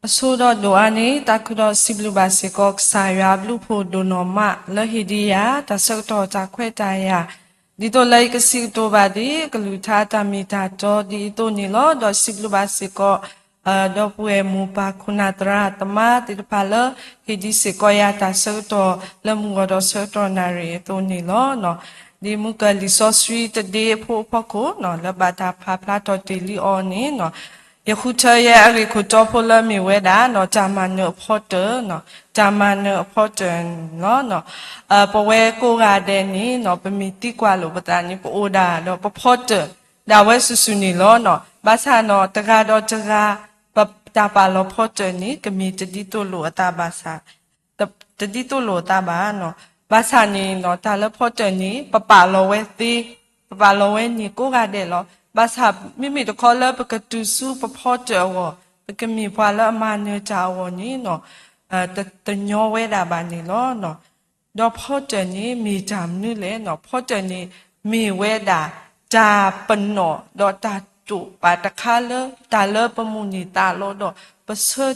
အဆိဒီးဒိၣ်အါန့ၣ် သးခုဒီးစံးဘျုးဘၣ်စ့ၢ်ကီး ကစၢ်ယွၤအဘျုးအဖှိၣ်ဒိၣ်နီၢ်မး လၢဟ့ၣ်ဒံးယၤ တၢ်ဆၢကတီၢ်တၢ်ခွဲးတၢ်ယာ်, ဒ်သိးလၢယကစံးကတိၤဘၣ်ဒ် ကလုၢ်ကထါတၢ်မ့ၢ်တၢ်တီဒ်အံၤအသိးန့ၣ်လီၤ. ဒီးစံးဘျုးဘၣ်စ့ၢ်ကီး ဒီပုၢ်ဝဲၢ်မိၢ်ပၢ်ခိၣ်နၢ်သရၣ်သမါသ့ၣ်တဖၣ်လၢ ဟ့ၣ်ဒံးစ့ၢ်ကီးယၤတၢ်ဆၢကတီၢ် လၢမုၢ်ဂီၤဒီးဆၢကတီၢ်နၣ်ရံၣ်အသိးန့ၣ်လီၤ. ဒ်မုၢ်ကၢၢ်လံာ်စီဆှံတဒ့ဖိအဖီခိၣ် လၢဘၣ်တၢ်ဖးဖျါထီၣ်တ့ၢ်လံအီၤန့ၣ် ယဃုထၢယဲအဂ့ၢ်ခိၣ်တီဖိလၢမ့ၢ်ဝဲဒၣ် တၢ်မၤနၢၤအဖီတၢၢ်, တၢ်မၤနၢၤအဖီတၢၢ်န့ၣ်လီၤ. ပဝဲကိးဂၤဒဲးန့ၣ် ပမ့ၢ်သံကွၢ်လိာ်ပသးန့ၣ် ပအိၣ်ဒၣ်ဒီးပဖီတၢၢ် ဒၣ်ဝဲစုာ်စုာ်န့ၣ်လီၤ. ဘၣ်ဆၣ်န့ၣ် တဂၤဒီးတဂၤ ပတၢ်ပာ်လီၤဖီတၢၢ်န့ၣ် ကမ့ၢ်တဒ်သိးလိာ်အသးဘၣ်ဆၣ် တဒ်သိးလိာ်အသးဘၣ်. ဘၣ်ဆၣ်န့ၣ် တၢ်လၢဖီတၢၢ်န့ၣ် ပပာ်လီၤဝဲသ့, ပပာ်လီၤဝဲန့ၣ်ကိးဂၤဒဲးလီၤ. ဘၣ်ဆၣ်မ့မ့ၢ်တခီလၢပကတုၤဆူပဖီတၢၢ်အဂီၢ် ပကမ့ၢ်ပှၤလၢအမၤနၢၤတၢ်အဂီၢ်န့ၣ် တညီဝဲဒၣ်ဘၣ်န့ၣ်လီၤ. ဒီးဖီတၢၢ်န့ၣ်မ့ၢ်တၢ်မနုၤလဲၣ်. ဖီတၢၢ်န့ၣ်မ့ၢ်ဝဲဒၣ် တၢ်ပနီၣ်ဒီးတၢ်တိာ်ပာ်တခါလၢ တၢ်လၢပမိၣ်န့ၢ်သးလီဒီး ပဆၢ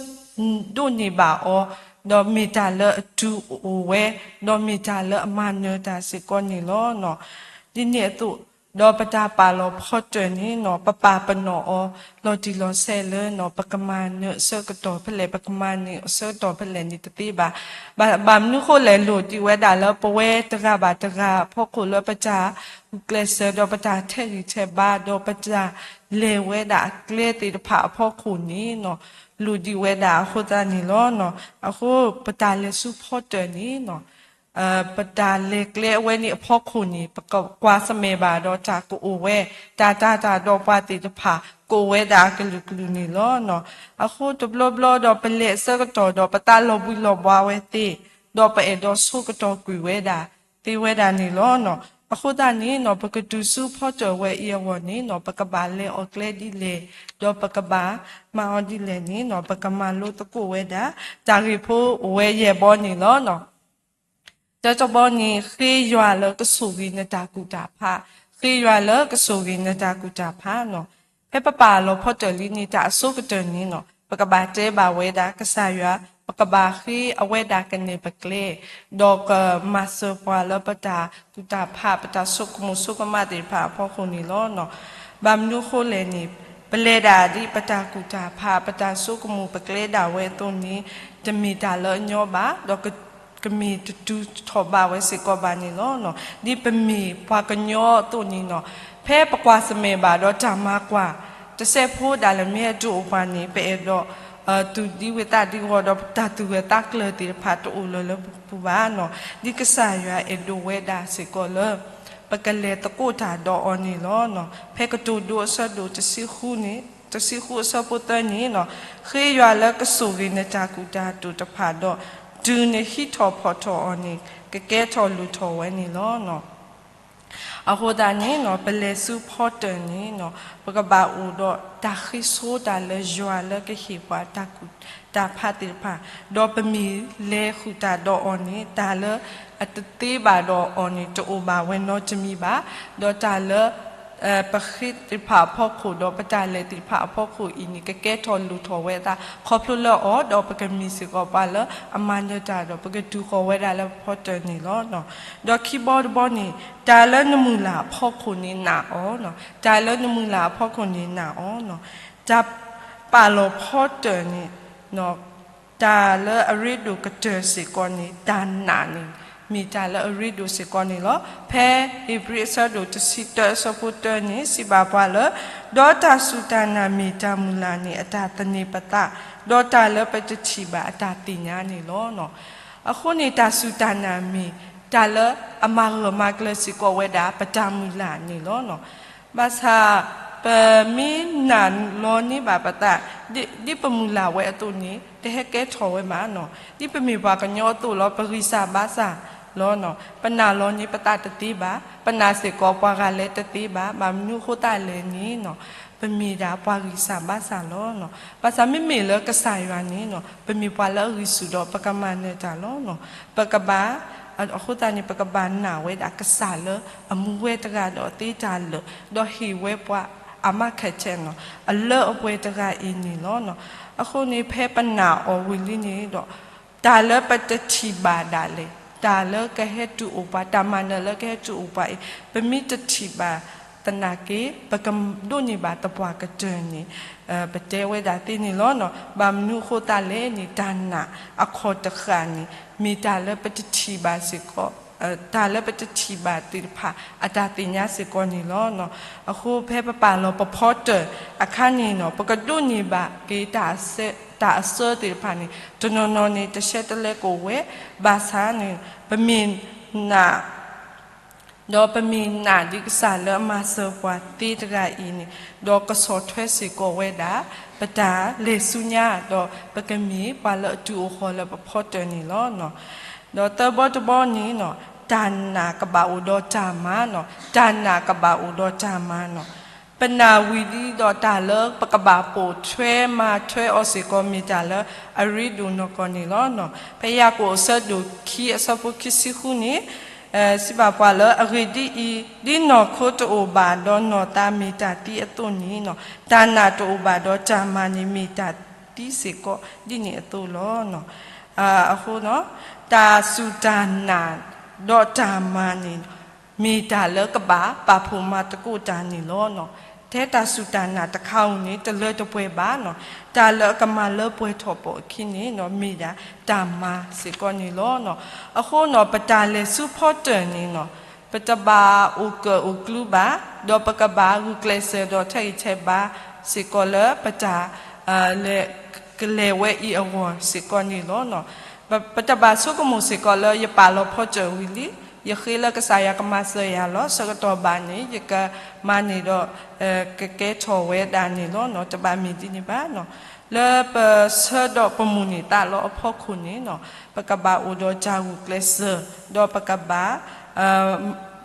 ဒိးန့ၢ်ဘၣ်အီၤ, ဒီးမ့ၢ်တၢ်လၢအတုၤအိၣ်ဝဲ, ဒီးမ့ၢ်တၢ်လၢအမၤနၢၤတၢ်စ့ၢ်ကီးန့ၣ်လီၤ. ဒ်န့ၣ်အသိး ဒီးပတၢ်ပာ်လီၤဖီတၢၢ်န့ၣ် ပပာ်ပနီၣ်အီၤ လီၤတံၢ်လီၤဆဲးလၢ ပကမၤနၢၤအဆၢကတီၢ်ဖဲလဲၣ် ပကမၤန့ၢ်အဆၢကတီၢ်ဖဲလဲၣ်န့ၣ်တသ့ဘၣ်. ဘၣ်မနုၤဃိလဲၣ် လိၣ်ဒံးဝဲဒၣ်လၢပဝဲတဂၤဘၣ်တဂၤအဖီခိၣ်လၢပတၢ်ဂုာ်ကျဲးစၢး ဒီးပတၢ်ထဲးဂံၢ်ထဲးဘါ ဒီးပတၢ်လဲၤဝဲဒၣ်အကျဲသ့ၣ်တဖၣ်အဖီခိၣ်န့ၣ် လိၣ်ဒံးဝဲဒၣ်အဃိသတးန့ၣ်လီၤ. အဃိပတၢ်လဲၤဆူဖီတၢၢ်န့ၣ် ပတၢ်လဲၤကျဲအဝဲန့ၣ်အဖီခိၣ်န့ၣ် ပကကွၢ်ဆၢၣ်မဲာ်ဘၣ်ဒီးတၢ်ကအိၣ်ဝဲ တၢ်တၤတၢ်ဒီးပှၤသ့ၣ်တဖၣ် ကအိၣ်ဝဲဒၣ်အကလုာ်ကလုာ်န့ၣ်လီၤ. အဃိတဘျီဘျီဒီးပလဲၤအဆၢကတီၢ်ဒီးပသးလီၤဘှံးလီၤဘှါဝဲသ့, ဒီးပအဲၣ်ဒိးဆိကတီၢ်ကွံာ်ဝဲဒၣ်သ့ဝဲဒၣ်န့ၣ်လီၤ. အဃိသတးန့ၣ် ပကတုၤဆူဖီတၢၢ်ဝဲအံၤအဂီၢ်န့ၣ် ပကဘၣ်လဲၤအီၤကျဲဒ်လဲၣ်, ဒီးပကဘၣ်မၤအီၤဒ်လဲၣ်န့ၣ် ပကမၤလိသကိးဝဲဒၣ် တၢ်ဂ့ၢ်ဖိအိၣ်ဝဲယဲၢ်ဘီန့ၣ်လီၤ. တၢတဘီန့ၣ် ဃ့ယွၤလၢကဆိၣ်ဂ့ၤနတၢ်ကူၣ်တၢ်ဖး, ဃ့ယွၤလၢကဆိၣ်ဂ့ၤနတၢ်ကူၣ်တၢ်ဖးန့ၣ်. ဖဲပပာ်လီၤဖီတၢၢ်လံန့ၣ် တၢ်အဆိကတၢၢ်န့ၣ် ပကဘၣ်တဲဘၣ်ဝဲဒၣ်ကစၢ်ယွၤ, ပကဘၣ်ဃ့အဝဲဒၣ်ကနဲၣ်ပကျဲ, ဒီးကမၤစၢၤပှၤလၢပတၢ်ကူၣ်တၢ်ဖး ပတၢ်ဆိကမိၣ်ဆိကမးသ့ၣ်တဖၣ်အဖီခိၣ်န့ၣ်လီၤ. ဘၣ်မနုၤအဃိလဲၣ်န့ၣ် ပလဲၤဒၣ်ဒ်ပတၢ်ကူၣ်တၢ်ဖး ပတၢ်ဆိကမိၣ်ပကျဲဒၣ်ဝဲအသိးန့ၣ် တမ့ၢ်တၢ်လၢအညီဘၣ်, ဒီးကမ့ၢ်တတုၤထီၣ်ဘၣ်ဝဲစ့ၢ်ကီးဘၣ်န့ၣ်လီၤ. ဒ်ပမ့ၢ်ပှၤကညီအသိးန့ၣ် ဖဲပကွၢ်ဆၢၣ်မဲာ်ဘၣ်ဒီးတၢ်မၤကွၢ် တစဲးဖိဒၣ်လဲာ်မ့ၢ်အဒိၣ်အိၣ်ပှၤန့ၣ် ပအဲၣ်ဒိး သူၣ်ဒံဝဲသးဒံဂီၢ်ဒီး တၢ်သူၣ်ဂၢၢ်သးကျၢၤသ့ၣ်တဖၣ်တအိၣ်လၢၤလၢပပူၤဘၣ်န့ၣ်. ဒ်ကစၢ်ယွၤအဲၣ်ဒိးဝဲဒၣ်စ့ၢ်ကီးလၢ ပကလဲၤသကိးတၢ်ဒီးအီၤန့ၣ်လီၤ. ဖဲကတိၤဒိအဆၢဒိၣ်တဆံဃုန့ၣ်, တဆံဃုအဆၢဖိသၢန့ၣ်, ဃ့ယွၤလၢကဆိၣ်ဂ့ၤနတၢ်ကူၣ်တၢ်သိးတဖၣ်ဒီး တုၤနဟံးထီၣ်ဖီၣ်ထီၣ်အီၤန့ၣ် ကကဲထီၣ်လိၣ်ထီၣ်ဝဲန့ၣ်လီၤ. အဃိသတးန့ၣ် ပလဲၤဆူဖီတၢၢ်န့ၣ် ပကဘၣ်အိၣ်ဒီးတၢ်ဃ့ဆိတၢ်လၢယွၤလၢကဟ့ၣ်ပှၤ တၢ်ဖးသ့ၣ်တဖၣ်, ဒီးပမ့ၢ်လဲၤဃုာ်တၢ်ဒီးအီၤန့ၣ် တၢ်လၢအတသ့ဘၣ်ဒီးအီၤန့ၣ် တအိၣ်ဘၣ်ဝဲနီတမံၤဘၣ်. ဒီးတၢ်လၢ ပဃ့သ့ၣ်တဖၣ်အဖီခိၣ် ဒီးပတၢ်လဲၤသ့ၣ်တဖၣ်အဖီခိၣ်အံၤန့ၣ် ကကဲထီၣ်လိၣ်ထီၣ်ဝဲအသး ခီဖျိလၢအီၤ, ဒီးပကမ့ၢ်စ့ၢ်ကီးပှၤလၢအမၤနၢၤတၢ်ဒီး ပကတုၤဃီၤဝဲဒၣ်လၢဖီတၢၢ်န့ၣ်လီၤ. ဒီးခံဘီတဘီန့ၣ် တၢ်လၢနမုၢ်လၢ်အဖီခိၣ်န့ၣ်နာ်အီၤ, တၢ်လၢနမုၢ်လၢ်အဖီခိၣ်န့ၣ်နာ်အီၤ, တၢ်ပာ်လီၤဖီတၢၢ်န့ၣ် တၢ်လၢအရ့ဒိၣ်ကတၢၢ်စ့ၢ်ကီးန့ၣ် တၢ်နာ်န့ၣ် မ့ၢ်တၢ်လၢအရ့ဒိၣ်စ့ၢ်ကီးန့ၣ်လီၤ. ဖဲဧ့ၤဘြံၤအဆၢဒိၣ်တဆံတၢအဆၢဖိတၢန့ၣ် စံးဘၣ်ပှၤလၢ ဒီးတၢ်စူၢ်တၢ်နာ်မ့ၢ်တၢ်မုၢ်လၢ်န့ၣ် အတၢ်သန့ၤပသး, ဒီးတၢ်လၢပတထံၣ်ဘၣ်အတၢ်သ့ၣ်ညါန့ၣ်လီၤ. အဃိန့ၣ် တၢ်စူၢ်တၢ်နာ်မ့ၢ်တၢ်လၢအမၤဂၢၢ်မၤကျၢၤစ့ၢ်ကီးဝဲဒၣ် ပတၢ်မုၢ်လၢ်န့ၣ်လီၤ. ဘၣ်ဆၣ် ပမ့ၢ်နာ်လီၤန့ၢ်ဘၣ်ပသး ဒ်ပမုၢ်လၢ်ဝဲအသိးန့ၣ် တဟဲကဲထီၣ်ဝဲဘၣ်န့ၣ်. ဒ်ပမ့ၢ်ပှၤကညီအသိးလီၤ ပဂံၢ်စၢ်ဘါစၢ်လီၤန့ၣ်. ပနာ်လီၤန့ၢ်ပသးတသ့ဘၣ်, ပနာ်စ့ၢ်ကီးပှၤဂၤလဲၤတသ့ဘၣ်. ဘၣ်မနုၤအဃိသတးလဲၣ်န့ၣ် ပမ့ၢ်ဒၣ်ပှၤဂံၢ်စၢ်ဘါစၢ်လီၤ. ဘၣ်ဆၣ်မ့မ့ၢ်လၢကစၢ်ယွၤန့ၣ် ပမ့ၢ်ပှၤလၢအဂံၢ်ဆူၣ်ဒီးပကမၤနၢၤတၢ်လီၤ. ပကဘၣ် အဃိသတးန့ၣ် ပကဘၣ်နာ်ဝဲဒၣ်ကစၢ်လၢအမူဝဲတဂၤဒီးအသ့တၢ်လၢာ် ဒီးဟ့ၣ်ဝဲပှၤအမၤခဲၣ်ဆဲန့ၣ် အလၢအပှဲၤတဂၤအံၤန့ၣ်လီၤ. အဃိန့ၣ် ဖဲပနာ်အီၤဝံၤလံန့ၣ်ဒီး တၢ်လၢပတထံၣ်ဘၣ်ဒၣ်လဲာ်, တၢ်လၢကဟဲတုၤအိၣ်ပှၤ, တၢ်မၤနၢၤလၢကဟဲတုၤအိၣ်ပှၤအံၤ ပမ့ၢ်တထံၣ်ဘၣ်သနာ်က့ ပကဒိးန့ၢ်ဘၣ်သပှၢ်ကတၢၢ်န့ၣ် ပတဲဝဲဒၣ်သ့န့ၣ်လီၤ. ဘၣ်မနုၤအဃိသတးလဲၣ်န့ၣ် တၢ်နာ်အခီၣ်တဃၣ်န့ၣ် မ့ၢ်တၢ်လၢပတထံၣ်ဘၣ်စ့ၢ်ကီး တၢ်လၢပတထံၣ်ဘၣ်သ့ၣ်တဖၣ် အတၢ်သ့ၣ်ညါစ့ၢ်ကီးန့ၣ်လီၤ. အဃိဖဲပပာ်လီၤပဖီတၢၣ်အခါန့ၣ်နီၤ ပကဒိးန့ၢ်ဘၣ်က့ၤ တၢ်အစၢသ့ၣ်တဖၣ်န့ၣ် တနီၤနီၤန့ၣ် တရှဲတလဲကအိၣ်ဝဲ, ဘၣ်ဆၣ်န့ၣ် ပမ့ၢ်နာ် ဒီးပမ့ၢ်နာ်ဒ်ကစၢ်လၢအမၤစၢၤပှၤသ့တဂၤအံၤန့ၣ် ဒီးကဆီၣ်ထွဲစ့ၢ်ကီးဝဲဒၣ် ပတၢ်လဲၤဆူညါ ဒီးပကမ့ၢ်ပှၤလၢအတုၤအိၣ်ဃီၤလၢပဖီတၢၣ်န့ၣ်လီၤ. ဒီးသၢဘီတဘီန့ၣ်နီၤ တၢ်နာ်ကဘၣ်အိၣ်ဒီးတၢ်မၤနီၤ, တၢ်နာ်ကဘၣ်အိၣ်ဒီးတၢ်မၤနီၤ. ပနာ်ဝံၤလံဒီးတၢ်လၢပကဘၣ်ပိာ်ထွဲမၤထွဲအီၤစ့ၢ်ကီးမ့ၢ်တၢ်လၢအရ့ဒိၣ်နီၢ်ကီၢ်န့ၣ်လီၤ. ဖဲယၤကိာ်အဆၢဒိၣ်ခံအဆၢဖိခံဆံဃုန့ၣ် စံးဘၣ်ပှၤလၢအဂ့ၢ်ဒ်အံၤ, ဒ်နီၢ်ခိတအိၣ်ဘၣ်ဒီးနီၢ်သးမ့ၢ်တၢ်သံအသိးန့ၣ်နီၤ, တၢ်နာ်တအိၣ်ဘၣ်ဒီးတၢ်မၤန့ၣ်မ့ၢ်တၢ်သံစ့ၢ်ကီးဒ်န့ၣ်အသိးလီၤ. အဃိ တၢ်စူၢ်တၢ်နာ်ဒီးတၢ်မၤန့ၣ် မ့ၢ်တၢ်လၢကဘၣ်ပာ်ဖှိၣ်မၤသကိးတၢ်န့ၣ်လီၤ. ထဲတၢ်စူၢ်တၢ်နာ်တခါဧိၤန့ၣ် တလၢတပှဲၤဘၣ်နီၤ, တၢ်လၢအကမၤလၢပှဲၤထီၣ်ပှၤအခံန့ၣ်နီၤ မ့ၢ်ဒၣ်တၢ်မၤစ့ၢ်ကီးန့ၣ်လီၤ. အဃိနီၤ ပတၢ်လဲၤဆူဖီတၢၣ်န့ၣ်နီၤ ပတဘၣ်အိၣ်ကၢၣ်အိၣ်ကျူဘၣ်, ဒီးပကဘၣ်ဂုာ်ကျဲးစၢးဒီးထဲးဂံၢ်ထဲးဘါစ့ၢ်ကီးလၢပတၢ် လဲၤ ကလဲၤဝဲအံၤအဂီၢ်စ့ၢ်ကီးန့ၣ်လီၤ. ပတဘၣ်ဆိကမိၣ်စ့ၢ်ကီးလၢယပာ်လီၤဖီတၢၣ်ဝံၤလံ, ယဃ့လၢကစၢ်ယွၤကမၤစၢၤယၤလီၤ, ဆၢကတီၢ်ဘၣ်န့ၣ် ယကမၤန့ၢ်ဒီး ကကဲထီၣ်ဝဲဒၣ်န့ၣ်လီၤ. တဘၣ်မ့ၢ်ဒ်န့ၣ်ဘၣ်နီၤ. လၢပဆၢဒီးပမိၣ်န့ၢ်သးလီအဖီခိၣ်န့ၣ်နီၤ ပကဘၣ်အိၣ်ဒီးတၢ်ဂုာ်ကျဲးစၢး, ဒီးပကဘၣ်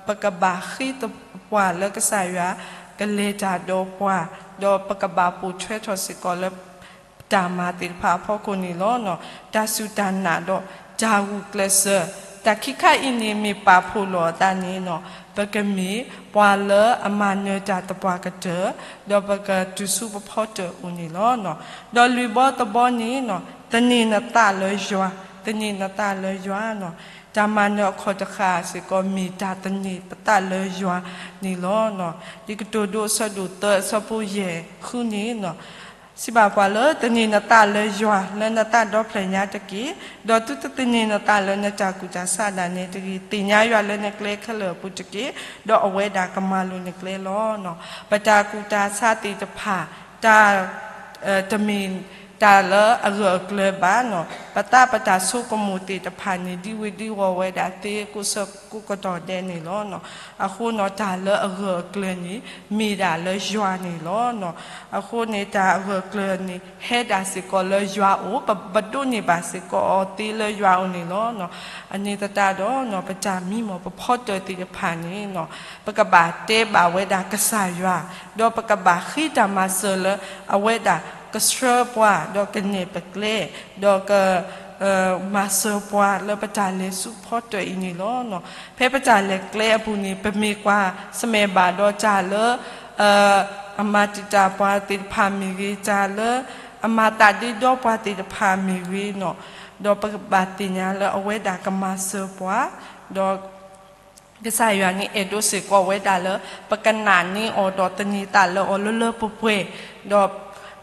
ပကဘၣ်ဃ့ပှၤလၢကစၢ်ယွၤကလဲၤတၢ်ဒီးပှၤ, ဒီးပကဘၣ်ပိာ်ထွဲထီၣ်စ့ၢ်ကီးလၢ တၢ်မၤသ့ၣ်တဖၣ်အဖီခိၣ်န့ၣ်လီၤ. တၢ်စူၢ်တၢ်နာ်ဒီးတၢ်ဂုာ်ကျဲးစၢး, တၢ်ခံခါအံၤန့ၣ်မ့ၢ်ပာ်ဖှိၣ်လိာ်အသးန့ၣ်နီၤ ပကမ့ၢ်ပှၤလၢအမၤနၢၤတၢ်သပှၢ်ကတၢၢ်, ဒီးပကတုၤဆူပဖီတၢၣ်အအိၣ်န့ၣ်လီၤ. ဒီးလွံၢ်ဘီတဘီန့ၣ်နီၤ သန့ၤနသးလၢယွၤ, သန့ၤနသးလၢယွၤနီၤ. တၢ်မၤနၢၤအခီၣ်တဃာ်စ့ၢ်ကီး မ့ၢ်တၢ်သန့ၤပသးလၢယွၤန့ၣ်လီၤ. လံာ်ကတိၤဒိအဆၢဒိၣ်သၢအဆၢဖိယဲၢ်ဃုန့ၣ်နီၤ စံးဘၣ်ပှၤလၢ သန့ၤနသးလၢယွၤလၢနသးဒီဖျၢၣ်ညါတက့ၢ်. ဒီးသုတသန့ၤနသးလၢနတၢ်ကူၣ်တၢ်ဆးဒၣ်နဲတဂ့ၤ. သ့ၣ်ညါယွၤလၢနကျဲခဲလၢာ်အပူၤတက့ၢ်, ဒီးအဝဲဒၣ်ကမၤလိၤနကျဲလီၤ. ပတၢ်ကူၣ်တၢ်ဆးသ့ၣ်တဖၣ် တၢ် တမ့ၢ်တၢ်လၢအဂၢၢ်အကျၢၤဘၣ်နီၤ. ပသးပတၢ်ဆိကမိၣ်သ့ၣ်တဖၣ်န့ၣ် ဒံဝ့ၤဒံဝီၤဝဲဒၣ်သ့ကိးဆၢကိးကတီၢ်ဒဲးန့ၣ်လီၤ. အဃိနီၤ တၢ်လၢအဂၢၢ်အကျၢၤန့ၣ် မ့ၢ်ဒၣ်လၢယွၤန့ၣ်လီၤ. အဃိန့ၣ် တၢ်အဂၢၢ်အကျၢၤန့ၣ် ဟဲဒၣ်စ့ၢ်ကီးလၢယွၤအအိၣ်, ပဒိးန့ၢ်ဘၣ်စ့ၢ်ကီးအီၤသ့လၢယွၤအအိၣ်န့ၣ်လီၤ. အန့ၣ်သတးဒီး ပတၢ်မံမီၢ်ပဖီတၢၣ်သ့ၣ်တဖၣ်န့ၣ် ပကဘၣ်တဲဘၣ်ဝဲဒၣ်ကစၢ်ယွၤ, ဒီးပကဘၣ်ဃ့တၢ်မၤစၢၤလၢ အဝဲဒၣ်ကဆှၢပှၤ, ဒီးကနဲၣ်ပကျဲ, ဒီးက မၤစၢၤပှၤလၢပတၢ်လဲၤဆူဖီတၢၣ်အံၤန့ၣ်လီၤ. ဖဲပတၢ်လဲၤကျဲအပူၤန့ၣ် ပမ့ၢ်ကွၢ်ဆၢၣ်မဲာ်ဘၣ်ဒီးတၢ်လၢ အမၤတံာ်တာ်ပှၤသ့ၣ်တဖၣ်မ့ၢ်ဂ့ၤ, တၢ်လၢအမၤသးဒ့ဒီပှၤသ့ၣ်တဖၣ်မ့ၢ်ဂ့ၤနီၤ, ဒီးပကဘၣ်သ့ၣ်ညါလၢအဝဲဒၣ်ကမၤစၢၤပှၤ, ဒီး ကစၢ်ယွၤန့ၣ်အဲၣ်ဒိးစ့ၢ်ကီးဝဲဒၣ်လၢ ပကနာ်န့ၢ်အီၤဒီးသန့ၤသးလၢအီၤလၢလၢပှဲၤပှဲၤ, ဒီး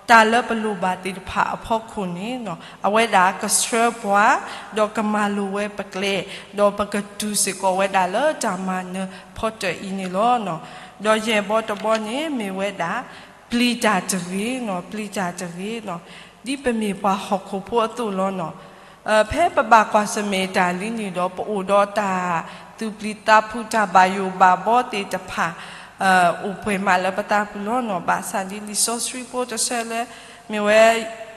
တၢ်လၢပလိၣ်ဘၣ်သ့ၣ်တဖၣ်အဖီခိၣ်န့ၣ် အဝဲဒၣ်ကဆှၢပှၤ, ဒီးကမၤလိၤဝဲပကျဲ, ဒီးပကတုၤစ့ၢ်ကီးဝဲဒၣ်လၢတၢ်မၤနၢၤဖီတၢၣ်အံၤန့ၣ်လီၤ. ဒီးယဲၢ်ဘီတဘီန့ၣ်မ့ၢ်ဝဲဒၣ် ပျံၤတၢ်တဂ့ၤနီၤ, ပျံၤတၢ်တဂ့ၤနီၤ, ဒ်ပမ့ၢ်ပှၤဟီၣ်ခိၣ်ဖိအသိးလီၤနီၤ. ဖဲပဘၣ်ကွၢ်ဆၢၣ်မဲာ်တၢ်လံန့ၣ်ဒီး ပအိၣ်ဒီးတၢ်သူၣ်ပျံၤသးဖုး တၢ်ဘၣ်ယိၣ်ဘၣ်ဘီသ့ၣ်တဖၣ် အိၣ်ပှဲၤမးလၢပသးပူၤလီၤနီၤ. ဘၣ်ဆၣ်ဒ်လံာ်စီဆှံဖိတဆၢလၢ မ့ၢ်ဝဲ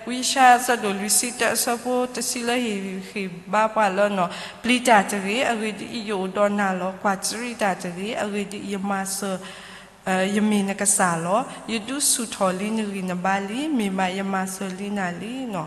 ဝံယၡါယၤအဆၢဒိၣ်လွံၢ်ဆံတၢအဆၢဖိတဆံလၢဟ့ၣ်ဂံၢ်ဟ့ၣ်ဘါပှၤလၢနီၤ, ပျံၤတၢ်တဂ့ၤ, အဂ့ၢ်ဒ်အံၤ ယအိၣ်ဒီးနၤလီၤ. ကွၢ်တရံးတၢ်တဂ့ၤ, အဂ့ၢ်ဒ်အံၤ ယမၤစၢၤ ယမ့ၢ်နကစၢ်လီၤ. ယဒုးဆူၣ်ထီၣ်လံနဂံၢ်နဘါလံ, မ့ၢ်မးယမၤစၢၤလံနၤလံနီၤ.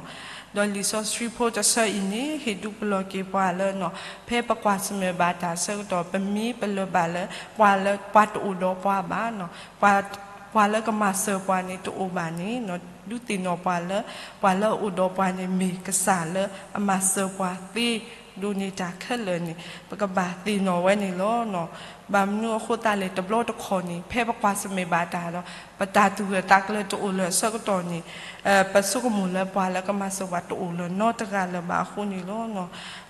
ဒီးလံာ်စီဆှံဖိတဆၢအံၤန့ၣ် ဟ့ၣ်ဒုးပလီၢ်က့ၤပှၤလၢနီၤ, ဖဲပကွၢ်ဆၢၣ်မဲာ်ဘၣ်တၢ်ဆၢကတီၢ် ပမ့ၢ်ပလၢၢ်ဘၣ်လၢ ပှၤလၢ ပှၤတအိၣ်ဒီးပှၤဘၣ်နီၤ, ပှၤ ပှၤလၢကမၤစၢၤပှၤန့ၣ်တအိၣ်ဘၣ်န့ၣ် ဒုးသ့ၣ်နီၣ်ပှၤလၢ ပှၤလၢအအိၣ်ဒီးပှၤန့ၣ်မ့ၢ်ကစၢ်လၢအမၤစၢၤပှၤသ့ဒိးန့ၢ်တၢ်ခဲလၢာ်န့ၣ် ပကဘၣ်သ့ၣ်နီၣ်ဝဲန့ၣ်လီၤ. ဘၣ်မနုၤအဃိသတးလဲၣ် တဘျီတခီၣ်န့ၣ် ဖဲပကွၢ်ဆၢၣ်မဲာ်ဘၣ်တၢ်ဒီး ပတၢ်သူၣ်ဂၢၢ်သးကျၢၤတအိၣ်လၢၤအဆၢကတီၢ်န့ၣ် ပဆိကမိၣ်လၢပှၤလၢကမၤစၢၤပှၤတအိၣ်လၢၤနီတဂၤလၢၤဘၣ်အဃိန့ၣ်လီၤ.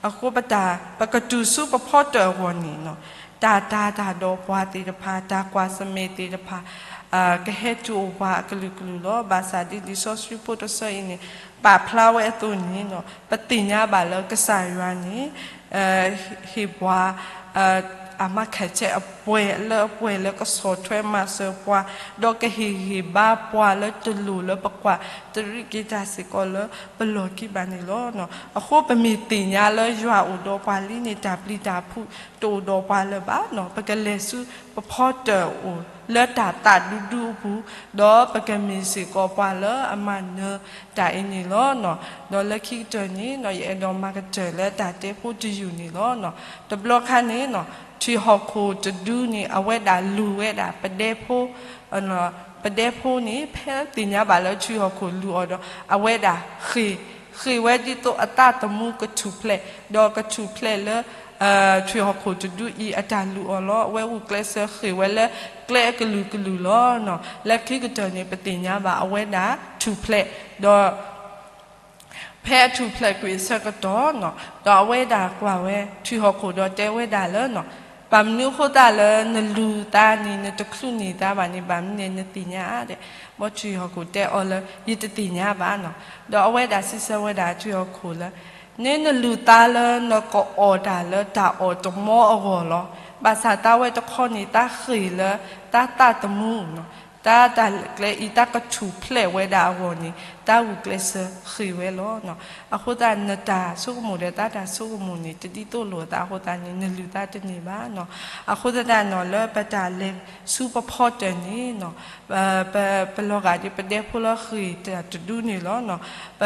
အဃိပတၢ် ပကတုၤဆူပဖီတၢၣ်အဂီၢ်န့ၣ် တၢ်တာ်တၢ်ဒီးပှၤသ့ၣ်တဖၣ် တၢ်ကွၢ်ဆၢၣ်မဲာ်သ့ၣ်တဖၣ် ကဟဲတုၤအိၣ်ပှၤအကလုာ်ကလုာ်လီၤ. ဘၣ်ဆၣ်ဒ်လံာ်စီဆှံဖိတဆၢအံၤန့ၣ် ပာ်ဖျါဝဲအသိးန့ၣ် ပသ့ၣ်ညါဘၣ်လၢကစၢ်ယွၤန့ၣ် ဟ့ၣ်ပှၤ အမၤခၢၣ်ဆဲးအပှဲၤလၢအပှဲၤလၢကဆီၣ်ထွဲမၤစၢၤပှၤ ဒီးကဟ့ၣ်ဂံၢ်ဘါပှၤလၢတလိၣ်လၢပကွၢ် တရံးက့ၤတၢ်စ့ၢ်ကီးလၢပလီၢ်ခံဘၣ်န့ၣ်လီၤ. အဃိပမ့ၢ်သ့ၣ်ညါလၢယွၤအိၣ်ဒီးပှၤလံန့ၣ် တၢ်ပျံၤတၢ်ဖုးတအိၣ်ဒီးပှၤလၢၤဘၣ်. ပကလဲၤဆူပဖီတၢၣ်အိၣ်လၢတၢ်သးဒူဒူအပူၤ ဒီးပကမ့ၢ်စ့ၢ်ကီးပှၤလၢအမၤနၢၤတၢ်အံၤန့ၣ်လီၤ. ဒီးလၢခံကတၢၢ်န့ၣ် ယအဲၣ်ဒိးမၤကတၢၢ်လၢတၢ်တဲဖိတယုၢ်န့ၣ်လီၤ. တဘျီခါန့ၣ် ထွံၣ်ဟီၣ်ခိၣ်တဒုန့ၣ် အဝဲဒၣ်လူၤဝဲဒၣ်ပဒဲဖိ ပဒဲဖိန့ၣ် ဖဲသ့ၣ်ညါဘၣ်လၢထွံၣ်ဟီၣ်ခိၣ်လူၤအီၤဒီး အဝဲဒၣ်ဃ့ၢ် ဃ့ၢ်ဝဲဒ်သိးအသးသမူကထူၣ်ဖျဲး ဒီးကထူၣ်ဖျဲးလၢ ထွံၣ်ဟီၣ်ခိၣ်တဒုအံၤအတၢ်လူၤအီၤလီၤ. အဝဲဂုာ်ကျဲးစၢးဃ့ၢ်ဝဲလၢကျဲအကလုာ်ကလုာ်လီၤ. လၢခံကတၢၢ်န့ၣ် ပသ့ၣ်ညါဘၣ်အဝဲဒၣ်ထူၣ်ဖျဲး ဒီး ဖဲအထူၣ်ဖျဲးကွံာ်အဆၢကတီၢ်န့ၣ် ဒီးအဝဲဒၣ်ကွၢ်ဝဲ ထွံၣ်ဟီၣ်ခိၣ်ဒီးတဲဝဲဒၣ်လၢ ဘၣ်မနုၤအဃိသတးလၢနလူၤသးန့ၣ် နတချုးန့ၢ်သးဘၣ်န့ၣ် ဘၣ်မနုၤန့ၣ်နသ့ၣ်ညါဧါဒီး ဘီထွံၣ်ဟီၣ်ခိၣ်တဲအီၤလၢ ယတသ့ၣ်ညါဘၣ်န့ၣ်. ဒီးအဝဲဒၣ်စံးဆၢဝဲဒၣ်ထွံၣ်ဟီၣ်ခိၣ်လၢ န့ၣ်နလူၤသးလၢနကအီၣ်တၢ်လၢတၢ်အီၣ်တမီအဂီၢ်လီၤ. ဘၣ်ဆၣ်သးဝဲတခီန့ၣ် သးဃ့ၢ်လၢ သးသးသမူန့ၣ် တၢ်တၢ်ကျဲအံၤ တၢ်ကထူၣ်ဖျဲးဝဲဒၣ်အဂီၢ်န့ၣ် တၢ်ဂုာ်ကျဲးစၢးဃ့ၢ်ဝဲလီၤ. အဃိသတးနတၢ်ဆိကမိၣ်ဒီးသးတၢ်ဆိကမိၣ်န့ၣ် တဒ်သိးလိာ်အသးအဃိသတးန့ၣ် နလူၤသးတန့ၢ်ဘၣ်န့ၣ်. အဃိသတးန့ၣ် လၢပတၢ်လဲၤဆူပဖီတၢၣ်န့ၣ် ပ ပလီၤဂာ်ဒ်ပဒဲဖိလၢဃ့ၢ်တၢ်တဒုန့ၣ်လီၤ. ပ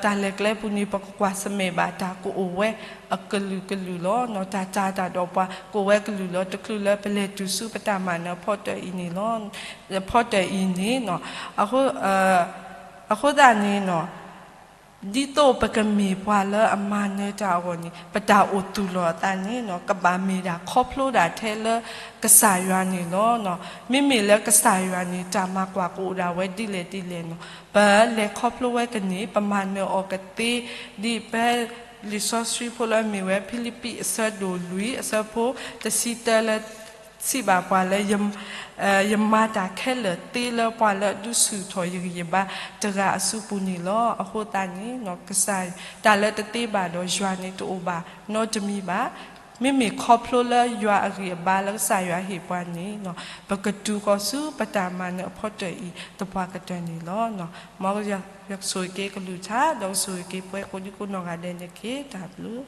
တၢ်လဲၤကျဲပူၤန့ၣ် ပကကွၢ်ဆၢၣ်မဲာ်ဘၣ်တၢ်ကအိၣ်ဝဲအကလုာ်ကလုာ်လီၤ. တၢ်တာ်တၢ်ဒီးပှၤကအိၣ်ဝဲကလုာ်လီၤ. တချုးလၢပလဲၤတုၤဆူပတၢ်မၤနၢၤဖီတၢၣ်အံၤန့ၣ်လီၤ. ဖီတၢၣ်အံၤန့ၣ် အဃိသတးန့ၣ် ဒ်သိးပကမ့ၢ်ပှၤလၢအမၤနၢၤတၢ်အဂီၢ်န့ၣ် ပတၢ်အိၣ်သူၣ်လီၤအသးန့ၣ် ကဘၣ်မ့ၢ်ဒၣ်ခီဖျိဒၣ်ထဲလၢကစၢ်ယွၤန့ၣ်လီၤ. မ့မ့ၢ်လၢကစၢ်ယွၤန့ၣ် တၢ်မၤကွၢ်ကအိၣ်ဒၣ်ဝဲဒ်လဲၣ်ဒ်လဲၣ်န့ၣ် ပလဲၤခီဖျိဝဲကန့ၢ် ပမၤနၢၤအီၤကသ့ ဒ်ဖဲလံာ်စီဆှံဖိလၢအမ့ၢ်ဝဲဖံလံးပံးအဆၢဒိၣ်လွံၢ်အဆၢဖိတဆံတၢလၢ စံးဘၣ်ပှၤလၢ ယမၤတၢ်ခဲလၢာ်သ့လၢပှၤလၢအဒုးဆူၣ်ထီၣ်ယဂံၢ်ယဘါတဂၤအစုပူၤန့ၣ်လီၤ. အဃိသတးန့ၣ် ကစၢ်တၢ်လၢတသ့ဘၣ်ဒီးယွၤန့ၣ်တအိၣ်ဘၣ်နီတမံၤဘၣ်. မ့မ့ၢ်ခီဖျိလၢယွၤအဂံၢ်အဘါလၢကစၢ်ယွၤဟ့ၣ်ပှၤန့ၣ် ပကတုၤဃီၤဆူပတၢ်မၤနၢၤအဖီတၢၣ်အံၤသပှၢ်ကတၢၢ်န့ၣ်လီၤ. မ်ယွၤကဆိၣ်ဂ့ၤက့ၤကလုၢ်ကထါ ဒီးကဆိၣ်ဂ့ၤက့ၤပှၤကိးဒံကိးနီၢ်ဂၤဒဲးန့ၣ်တက့ၢ်. တၢ်ဘျုး